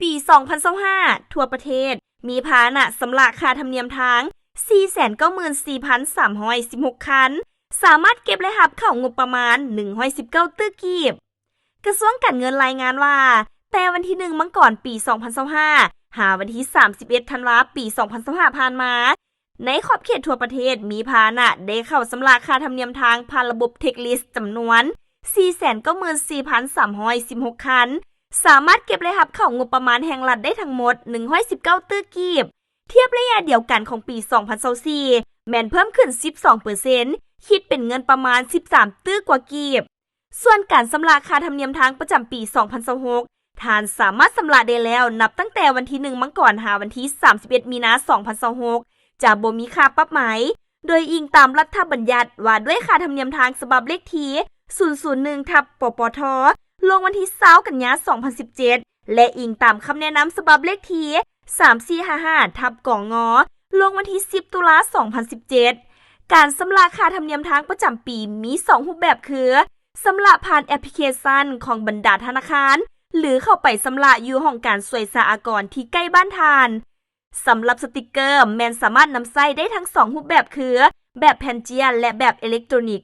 ປີສອງພັນຊາວຫ້າ ທົ່ວປະເທດມີພາຫະນະຊຳລະຄ່າທຳນຽມທາງ ສີ່ແສນເກົ້າໝື່ນສີ່ພັນສາມຮ້ອຍສິບຫົກ ຄັນ, ສາມາດເກັບ ແລະ ຮັບເຂົ້າງົບປະມານ ໜຶ່ງຮ້ອຍສິບເກົ້າຕື້ກີບ. ກະຊວງການເງິນລາຍງານວ່າ ແຕ່ວັນທີໜຶ່ງ ມັງກອນ ປີສອງພັນຊາວຫ້າ ຫາວັນທີສາມສິບເອັດ ທັນວາ ປີສອງພັນຊາວຫ້າ ຜ່ານມາ, ໃນຂອບເຂດທົ່ວປະເທດມີພາຫະນະໄດ້ເຂົ້າຊຳລະຄ່າທຳນຽມທາງຜ່ານລະບົບ Tax List ຈຳນວນ ສີ່ແສນເກົ້າໝື່ນສີ່ພັນສາມຮ້ອຍສິບຫົກ ຄັນ, ສາມາດເກັບ ແລະ ຮັບເຂົ້າງົບປະມານແຫ່ງລັດໄດ້ທັງໝົດ ໜຶ່ງຮ້ອຍສິບເກົ້າຕື້ກີບ. ທຽບໄລຍະດຽວກັນຂອງປີສອງພັນຊາວສີ່ ແມ່ນເພີ່ມຂຶ້ນສິບສອງເປີເຊັນ, ຄິດເປັນເງິນປະມານສິບສາມຕື້ກວ່າກີບ. ສ່ວນການຊຳລະຄ່າທຳນຽມທາງປະຈຳປີສອງພັນຊາວຫົກ ທ່ານສາມາດຊຳລະໄດ້ແລ້ວ ນັບຕັ້ງແຕ່ວັນທີໜຶ່ງ ມັງກອນ ຫາວັນທີສາມສິບເອັດ ມີນາ ສອງພັນຊາວຫົກ ຈະບໍ່ມີຄ່າປັບໃໝ, ໂດຍອີງຕາມລັດຖະບັນຍັດວ່າດ້ວຍຄ່າທຳນຽມທາງ ສະບັບເລກທີ ສູນສູນໜຶ່ງ ທັບ ປປທ ລົງວັນທີຊາວ ກັນຍາ ສອງພັນສິບເຈັດ ແລະ ອີງຕາມຄຳແນະນຳສະບັບເລກທີ ສາມສີ່ຫ້າຫ້າ ທັບ ກງ ລົງວັນທີສິບ ຕຸລາ ສອງພັນສິບເຈັດ. ການຊຳລະຄ່າທຳນຽມທາງປະຈຳປີມີສອງຮູບແບບຄື ຊຳລະຜ່ານແອັບພລິເຄຊັນຂອງບັນດາທະນາຄານ ຫຼື ເຂົ້າໄປຊຳລະຢູ່ຫ້ອງການສ່ວຍສາອາກອນທີ່ໃກ້ບ້ານທ່ານ. ສຳລັບສະຕິກເກີແມ່ນສາມາດນຳໃຊ້ໄດ້ທັງສອງຮູບແບບຄື ແບບແຜ່ນຈຽນ ແລະ ແບບເອເລັກໂຕຣນິກ.